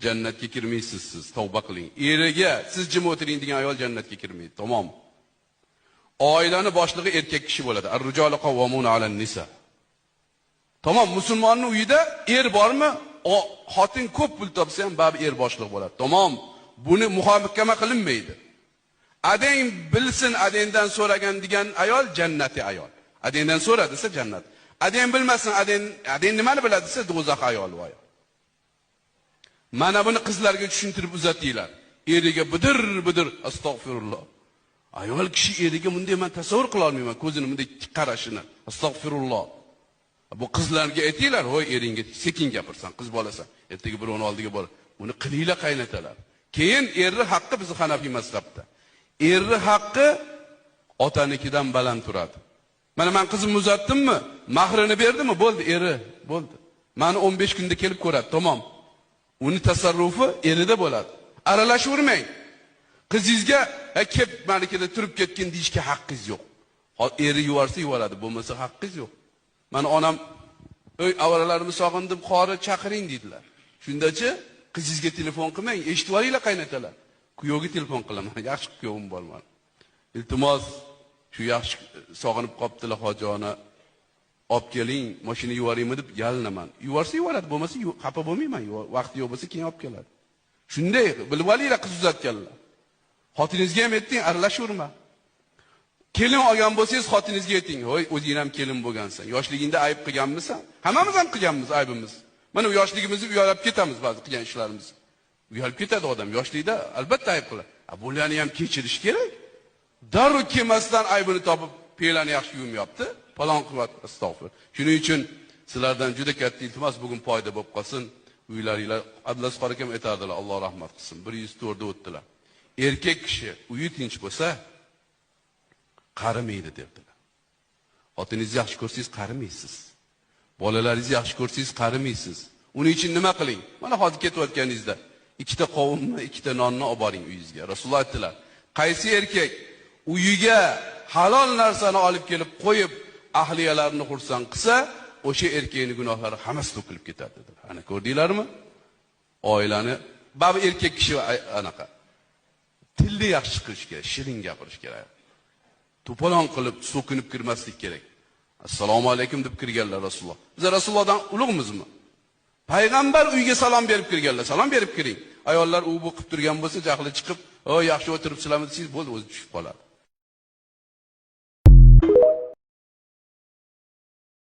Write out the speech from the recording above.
Jannatga kirmaysiz siz, tavba qiling. Eriga siz jim o'tiring degan ayol jannatga kirmaydi. Tamom. Oilani boshlig'i erkak kishi bo'ladi. Ar-rijalu qawwamuna 'alan-nisa. Tamom, musulmonning uyida er bormi, xotin ko'p pul topsa ham baribir er boshliq bo'ladi. Tamom. Buni muhokama qilinmaydi. Adang bilsin, adangdan so'ragan degan ayol jannati ayol. Adangdan so'ra desa jannat. Adang bilmasin, adang nimani biladi desa do'zax ayol u ayol. Mana buni qizlarga tushuntirib uzatinglar. Eriga bidir bidir astag'firulloh. Ayol kishi eriga bunday men tasavvur qila olmayman, ko'zini bunday qarashini. Astag'firulloh. Bu qizlarga aytinglar, voy eringga sekin gapirsan, qiz bolasan, ertaga birovning oldiga bor. Buni qilinglar qaynatalar. Keyin erni haqqi bizni Hanafiy mazhabda. Erni haqqi otanikidan baland turadi. Mana men qizimni uzatdimmi, mahrini berdimmi, bo'ldi, eri bo'ldi. Meni 15 kunda kelib ko'radi, tamom. Uni tasarrufi erida bo'ladi. Aralashavermang. Qizingizga kelib malikada turib ketgin deyishga haqqingiz yo'q. Eri yuvarsa yuvaradi, bo'lmasa haqqingiz yo'q. Mana onam, "Ey, avaralarimni sog'indim, qori chaqiring" dedilar. Shundachi qizingizga telefon qilmang, eshitib olinglar qaynatalar. Kuyovga telefon qilaman, yaxshi kuyovim bor meni. Iltimos, shu yaxshi sog'inib qoptilar hoji ona. Olib keling, mashina yuboraymi deb yalinaman. Yuvarsa yuboradi, bo'lmasa xafa bo'lmayman. Vaqti yo'q bo'lsa keyin olib keladi. Shunday bilib olinglar qiz uzatganlar. Xotiningizga ham ayting, aralashaverma. Kelin olgan bo'lsangiz xotiningizga ayting, "Voy, o'zing ham kelin bo'lgansan. Yoshligingda ayb qilganmisan? Hammamiz ham qilganmiz aybimiz. Mana bu yoshligimizni uyalib ketamiz ba'zi qilgan ishlarimiz. Uyalib ketadi odam yoshlikda, albatta ayb qiladi. Bularni ham kechirish kerak. Darrov kelmasdan aybini topib, piyolarni yaxshi yuvmayapti. Falon qilmat, astag'fir. Shuning uchun sizlardan juda katta iltimos, bugun foyda bo'lib qolsin. Uylaringlar, Abdulaziz qori akam aytardilar, Alloh rahmat qilsin. 104 da o'tdilar. Erkak kishi uyi tinch bo'lsa, qarimaydi derdilar. Xotiningizni yaxshi ko'rsangiz qarimaysiz. Bolalaringizni yaxshi ko'rsangiz qarimaysiz. Uning uchun nima qiling? Mana hozir ketayotganingizda ikkita qovunni, ikkita nonni olib boring uyingizga. Rasululloh aytdilar, qaysi erkak uyiga halol narsani olib kelib qo'yib, ahliyalarini xursand qilsa, o'sha erkakning gunohlari hammasi to'kilib ketadi dedilar. Ana ko'rdinglarmi? Oilani ba'zi erkak kishi anaqa tilni yaxshi qilish kerak, shirin gapirish kerak. To'polon qilib so'kinib kirmaslik kerak. Assalomu alaykum deb kirganlar Rasululloh. Biz Rasulullohdan ulug'mizmi? Payg'ambar uyga salom berib kirganlar. Salom berib kiring. Ayollar u bu qilib turgan bo'lsa, jahli chiqib, "O, yaxshi o'tiribsizlarmi?" desangiz, bo'ldi, o'zi tushib qoladi.